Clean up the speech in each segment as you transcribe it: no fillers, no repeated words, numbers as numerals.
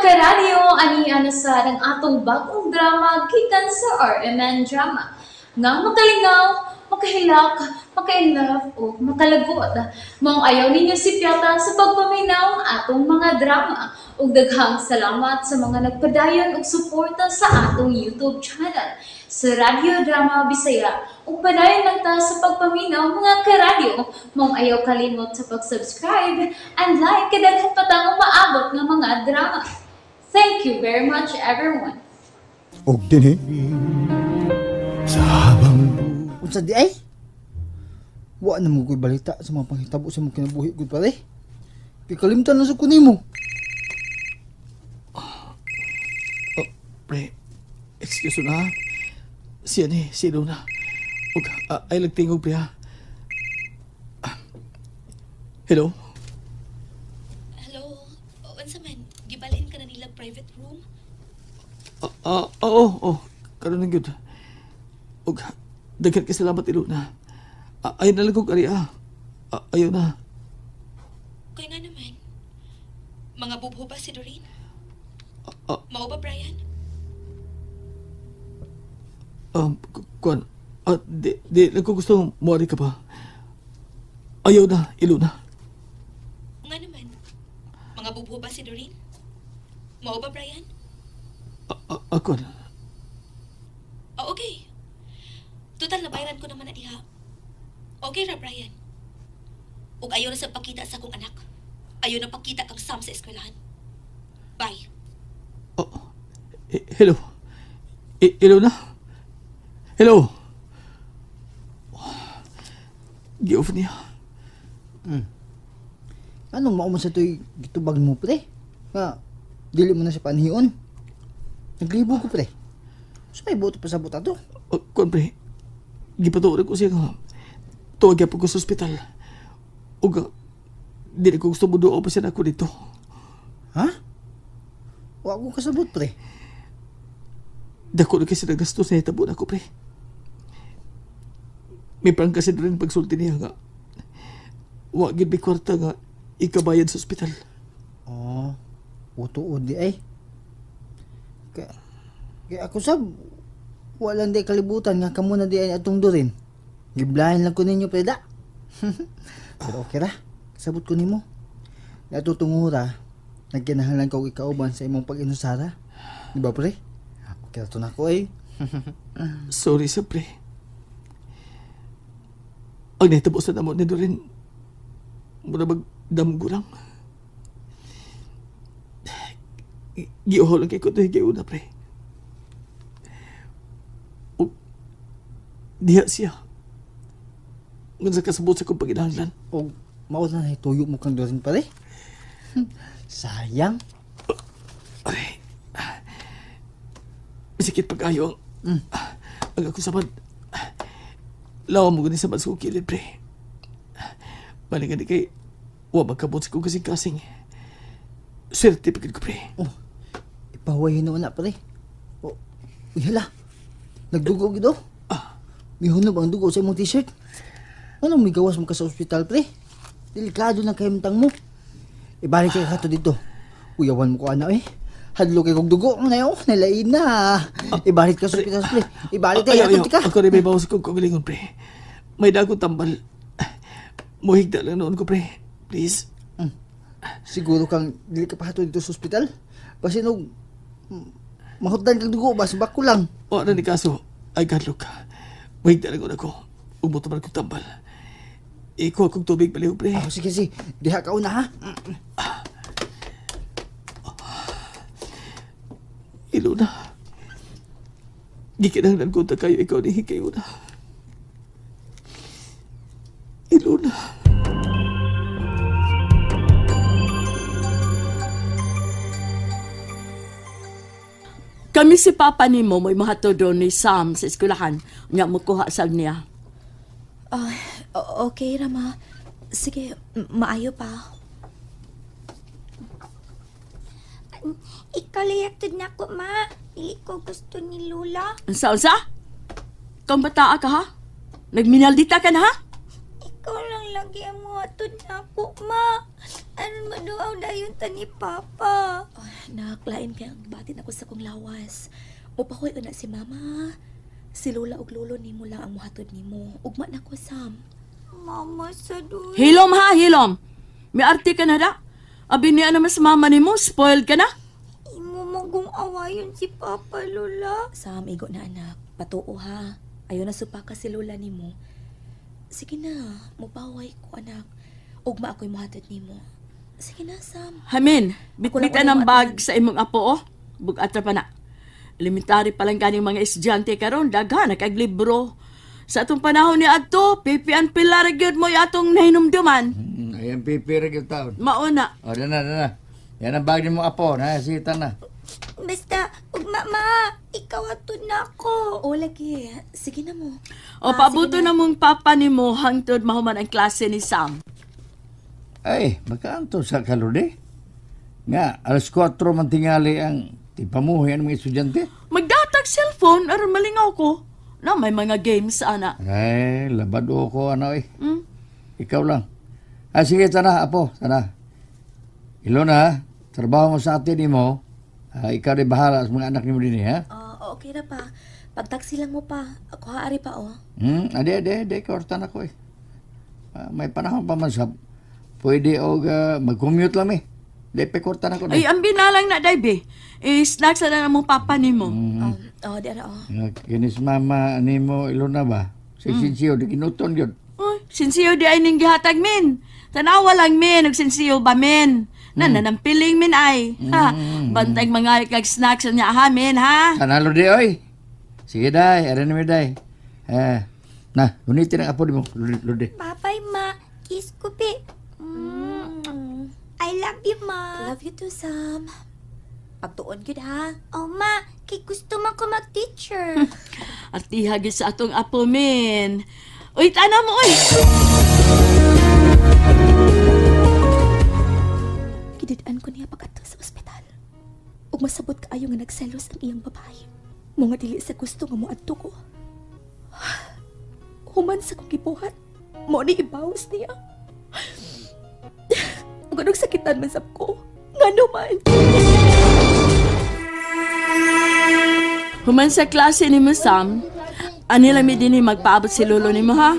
Karadyo, ani ana sa ang atong bagong drama gikan sa RMN Drama. Nga makalingaw, makahilak, maka-inlove o makalagot. Maong ayaw ninyo sipyata sa pagpaminaw ang atong mga drama. Ug daghang salamat sa mga nagpadayon og suporta sa atong YouTube channel sa Radyo Drama Bisaya. Ug padayon lang ta sa pagpaminaw, mga karadyo. Maong ayaw kalimot sa pag-subscribe and like kay daghan pa tang umaabot nga mga drama. Thank you very much, everyone. Og dinhi sa habang Unsa di ay? Wa na mo ko'y balita sa mga panghitabo sa mga kinabuhi gud, pare. Pikalimtan na sa kunimo. Oh, pre, excuse na ha. Siya ni, si Luna. Ug, ay nagtingog, pre ha. Ah, hello? Hello? Unsa man? Gibalhin ka na nila private room? Oo, oh, karon na gyud. Ug, daghan kay salamat, Ilona. Ayaw na lang kong ari ah. Ayaw na. Kaya nga naman. Mga bubho ba si Doreen? Mao ba, Brian? Kuan, di lang ko gusto muari ka pa. Ayaw na, Ilona. Nga naman. Mga bubho ba si Doreen? Mao ba, Brian? Kuan. Okay. Total, nabayaran ko naman na diha. Okay ra, Brian. Ug ayaw na sa pakita sa akong anak. Ayaw na pakita kang Sam sa eskwelahan. Bye. Oh, hello. Hello na? Hello? Gi-off niya. Anong mao man sa to'y gitubag mo, pre? Nga, dili mo na siya panhion. Naglibo ko, pre. So may buto pa sa buta to. Oh, kuan, pre. Gipatuoran ko siya nga tuwag gyapon ko sa ospital. Ug dili ko gusto muduo pa siya nako dito. Ha? Wa ko kasabot, pre. Dako na kasi naggasto sa hitabo nako, pre. May prangka siya rin pagsulti niya nga wa gid may kwarta nga ikabayad sa ospital. Oh, utuod di ay. Kaya ako sab, wala di kalibutan nga kamo na di ay atong Dorin. Giblahin lang ko ninyo, pre, da. Pero okay ra, kasabot ko nimo. Natutungura, nagkinahanglan ko ikauban sa imong pag-inusara. Di ba, pre? Okay ra to na ko eh. Sorry sa pre. Ang nahitabo sa namo ni Dorin, mura magdamgo lang. Giuhaw lang kay ko ito, giuna, pre. O, diha siya. Ngan sa kasabot sa kong paginahanglan. O, mao na tuyo mo kang Dorin, pare. Sayang. Aray. Masakit pag-ayo ang ang ako sabad. Lawa mo gani sabad sa kong kilid, pre. Balikan di kay wa magkabot sa kong kasing-kasing. Swerte pagkid ko, pre. Oh, ipahuway hinuon na, pre. Oh, uy, hala. Nagdugo gid, oh. Mihunob ang dugo sa imong t-shirt. Anong may gawas mo ka sa ospital, pre? Delikado na kahimtang mo. Ibalik ka kato dito. Uyawan mo ko, ana, eh. Hadlo kay kog dugo. Ano, oh, nalain na. Ibalik ka sa ospital, pre. Ibalik tayo, Ayaw, ato ka. Ako rin may bawas kong kagalingon, pre. May dagong tambal. Muhigda lang noon ko, pre. Please. Siguro kang dili ka pa dito sa ospital. Basin og mahutdan kang dugo, basta bako lang. O, ano ni kaso? Ay, kadlok. Muhigda lang ako. Umuto man kong tambal. Ikuha kong tubig baliw, pre. Oh, sige, sige. Diha ka una, ha? Iluna. Gikinahanglan ko ta kayo ikaw ni kayo na. Iluna. Kami si Papa ni mo may mahatod ni Sam sa eskwelahan. Nya mukuha sa niya. Okay, Rama. Sige, maayo pa. Ikaw layaktod na ko, ma. Dili ko gusto ni Lola. Unsa, unsa? Ikaw bataa ka, ha? Nagminaldita ka na, ha? Ikaw lang lagi ang muhatod na ako, ma. Aron maduaw dayon ta ni Papa. Oh, nak, lain kay ang batin ako sa kong lawas. Mupahoy na si Mama. Si Lola ug Lolo nimo lang ang muhatod nimo. Ugma na ko, Sam. Mama sa duy. Hilom ha, hilom. May arte ka na da. Abi niya naman sa mama nimo, spoiled ka na. Imo mong awayon si Papa, Lola. Sam, igo na anak. Patuo ha. Ayaw na supaka si Lola nimo. Sige na, mupaway ko anak. Ugma ako'y muhatod nimo. Sige na, Sam. Hamin, bitbitan ang bag sa imong apo, oh. Bug-atra pa na. Elementary pa lang ganing mga estudyante karon, daghan kag libro. Sa atong panahon ni adto, pipi ang pilar gyud mo atong nahinumduman. Ayan pipi ra gyud taon. Mauna. O, dana, dana. Yan ang bag nimo apo, na sita na. Basta, ugma ma, ikaw atod na ako. O, lagi. Sige na mo. O, pabuto na mong papa nimo hangtod mahuman ang klase ni Sam. Ay, makaanto sa kalode. Nga, 4:00 man tingali ang tipamuhi ang mga estudyante. Magdatag cellphone, aron malingaw ko. Na, may mga games, ana. Ay, labad ko, ano eh. Ikaw lang. Ah, sige, tana, apo, tana. Ilona, trabaho mo sa atin mo. Ikaw rin bahala sa mga anak nimo din, ha? Okay na pa. Pagtaksi lang mo pa. Ako haari pa, oh. Ade, kortan ako eh. May panahon pa man sa pwede og mag-commute lang eh. Di, pekortan ako. Ay, ang binalang na, Daibe. Eh, snacks na na mong papa nimo. Oh, di ara, oh. Kinis mama nimo Ilona ba? Si Sinsiyo, di kinuton yun. Uy, sinsiyo di ay ning gihatag, min. Tanawa lang, min. Nagsinsiyo ba, min? Na, nanampiling, min, ay. Ha, bantay mga kag snacks niya, ha, min, ha? Tanalo di, oy. Sige, day. Aran mi, day. Na, gunitin ang apo di mo. Lodi. Bye-bye, ma. Kiss ko, be. I love you, ma. Love you too, Sam. Pagtuon gyud, ha? Oh, ma. Kay gusto man ko mag-teacher. Artiha gyud sa atong apo, min. Uy, tanaw mo, uy! Gidid-an ko niya pag-adto sa ospital. Ug masabot kaayo nga nagselos ang iyang babae. Mga dili sa gusto nga moadto ko. Human sa kong gibuhat, mao ni ibawas niya. Ug anong sakitan man sab ko? Ngano man? Human sa klase ni mo, Sam, ani lang mi dinhi magpaabot si lolo nimo, ha?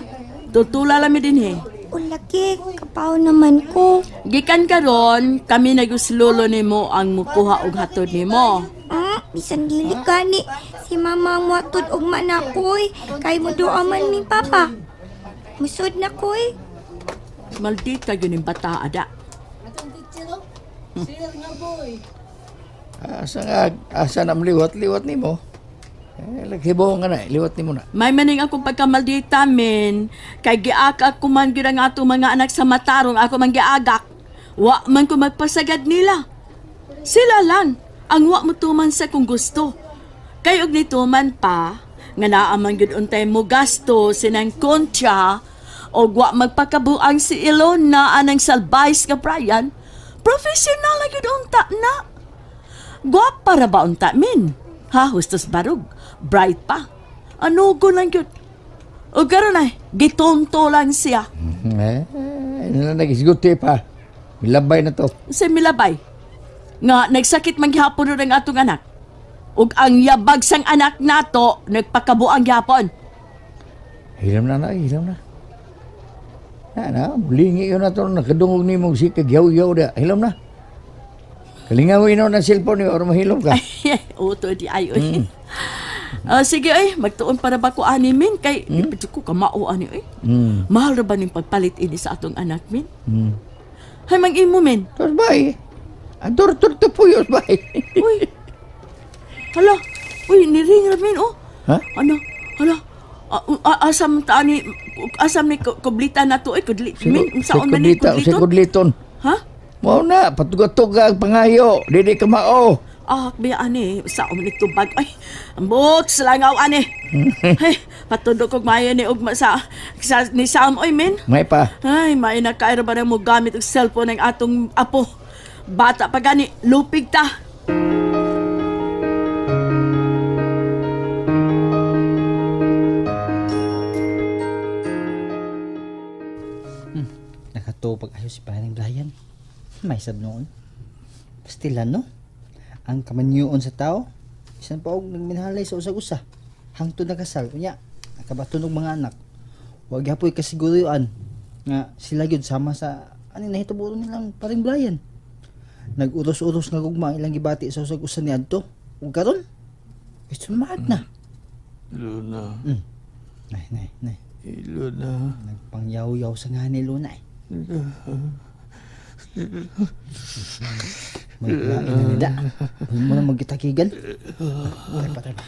Tutula lang mi dinhi. Ulaki, kapaw naman ko. Gikan karon, kami nagus lolo nimo ang mukuha og hatod nimo. Bisan dili gani si mama ang muhatod og manakoy. Kay mo doa man mi papa. Musod na koy. Maldita gyud ning bata ada. Asa nga, asa na liwat-liwat nimo? Eh, laghibo nga na, liwat nimo na. May maning akong pagkamaldita, min. Kay giakak ko man gyud ang atong mga anak sa matarong ako man giagak. Wa man ko magpasagad nila. Sila lang ang wa mo tuman sa kung gusto. Kay og nituman pa, nga naa man gyud untay mo gasto sinang kontya, og wa magpakabuang si Ilona anang salbais nga Brian, professional na gyud unta na. Gwapa ra ba unta, min? Ha, hustos barug. Bright pa. Ano ko lang yun? O karon ay, gitonto lang siya. Eh, nagisguti pa. Milabay na to. Sa milabay. Nga, nagsakit man gihapon rin ang atong anak. Ug ang yabag sang anak nato, nagpakabuang gihapon. Hilam na na, hilam na. Na, mulingi yun na to, nakadungog ni mong si kagyaw-yaw da. Hilam na. Kalingawin na ng cellphone niyo or mahilom ka. Uto di ay, oy. Sige, ay, magtuon para ba ko ani, min? Kay, di pa ko kamao ani, ay. Mahal ra ba ning pagpalit ini sa atong anak, min? Hay, mang-imo, min. Tos, bay. Ang tortur to puyos, bay. Uy. Hala. Uy, niring ra, min, oh. Ha? Ano? Hala. Asam ta ani, asam ni kublita na to, ay, kudli, min, unsaon man ni Si kudliton? kudliton. Ha? Mao na, patugatog ang pangayo, dili ka mao. Ah, biya ani, sa ni tubag. Ay, ambot sa langaw ani. Ay, patudok og maayo ni ugma sa ni Sam oy min. May pa. Ay, may nakaira ba na mo gamit og cellphone ng atong apo. Bata pa gani, lupig ta. Nakatupag ayo si paring Brian. May sab noon. Pastilan, no? Ang kamanyoon sa tao, bisan pa og nagminhalay sa usag-usa. Hangtod nakasal, unya, nakabaton og mga anak. Wa gyapoy kasiguruan nga sila gyud sama sa aning nahitabo nilang paring Brian. Nag-uros-uros nga gugma ang ilang gibati sa usag-usa niadto. Ug karon, sumaat na. Luna. Nay, nay, nay. Luna. Nagpangyaw-yaw sa nga ni Luna eh. May lain na nila. Huwag mo na magkitakigan. Patay pa, patay pa.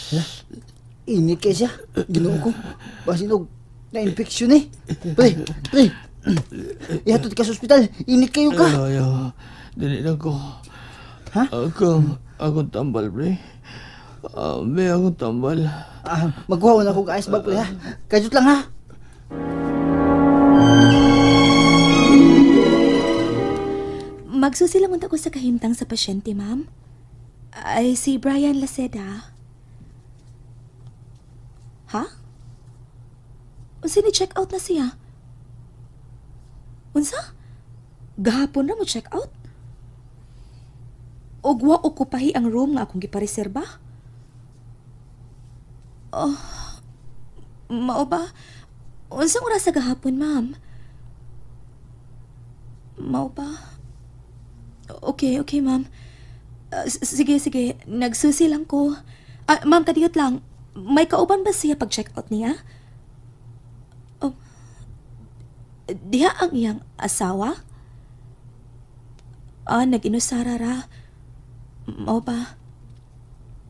Hala, init kayo siya. Ginoo ko. Basin og na-infection eh. Pre, pre. Ihatod ka sa ospital. Init kayo ka. Ayaw, dili lang ko. Ha? Akong tambal, pre. May akong tambal. Magkuha na akong ice bag, pre, ha? Kajut lang, ha? Magsusi lang unta ko sa kahimtang sa pasyente, ma'am. Ay, si Brian Laceda. Ha? Unsa ni check out na siya? Unsa? Gahapon ra mo check out? Og wa okupahi ang room nga akong gipareserba? Oh, mao ba? Unsang oras sa gahapon, ma'am? Mao ba? Okay, okay, ma'am. Sige, sige. Nagsusi lang ko. Ma'am, kadiyot lang. May kauban ba siya pag-check out niya? Oh, diha ang iyang asawa? Nag-inusara ra. Mao ba?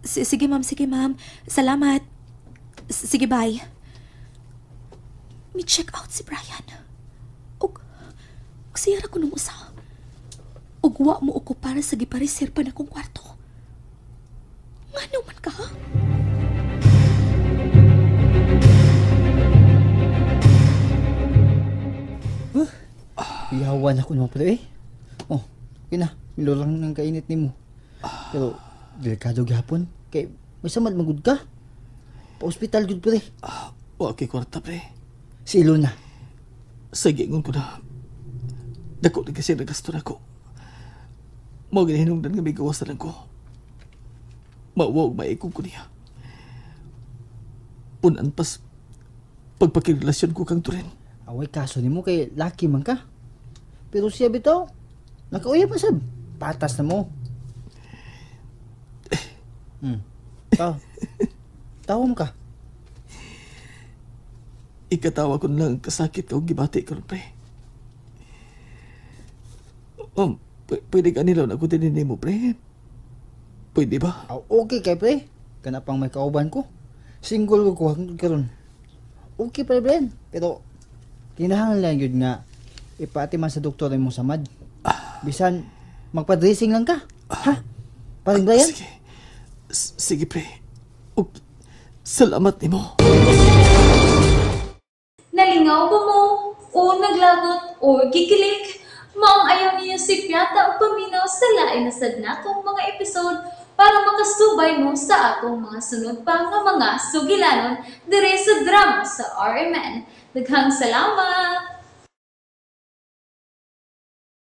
Sige, ma'am. Sige, ma'am. Salamat. Sige, bye. May check out si Brian. Og siya ra ko nung usa. Ugwa mo ako para sa gipareserba na kong kwarto. Ngano man ka, ha? Huh? Iyawan ako naman pala eh. Oh, okay na. Milo lang ng kainit ni mo. Pero, delikado gihapon. Kay, may samad magud ka. Pa-ospital gud pre. Okay, kwarta pre. Si Ilona. Sige, ingon ko na. Dako na kasi nagasto na ko. Mao ginahinungdan nga may gawas na lang ko. Mawag maikog ko niya. Punan pas pagpakirelasyon ko kang Turen. Away kaso nimo kay laki man ka. Pero siya bitaw, nakauya pa sab. Patas na mo. Tawa mo ka. Ikatawa ko na lang ang kasakit ka og gibati karon pre. Pwede ka nilaw na ko tinini mo, pre? Pwede ba? Okay kay pre. Kana pang may kauban ko. Single ko hangtod karon. Okay pre, Bren. Pero kinahanglan lang yun nga ipaati man sa doktor imong samad. Bisan magpa-dressing lang ka. Ha? Paring Brian? Sige. Sige, pre. Salamat nimo. Nalingaw ba mo? O naglagot o gikilig? Maong ayaw niyo si Piata o paminaw sa lain na sad natong mga episode para makasubay mo sa atong mga sunod pa nga mga sugilanon dire sa drama sa RMN. Daghang salamat!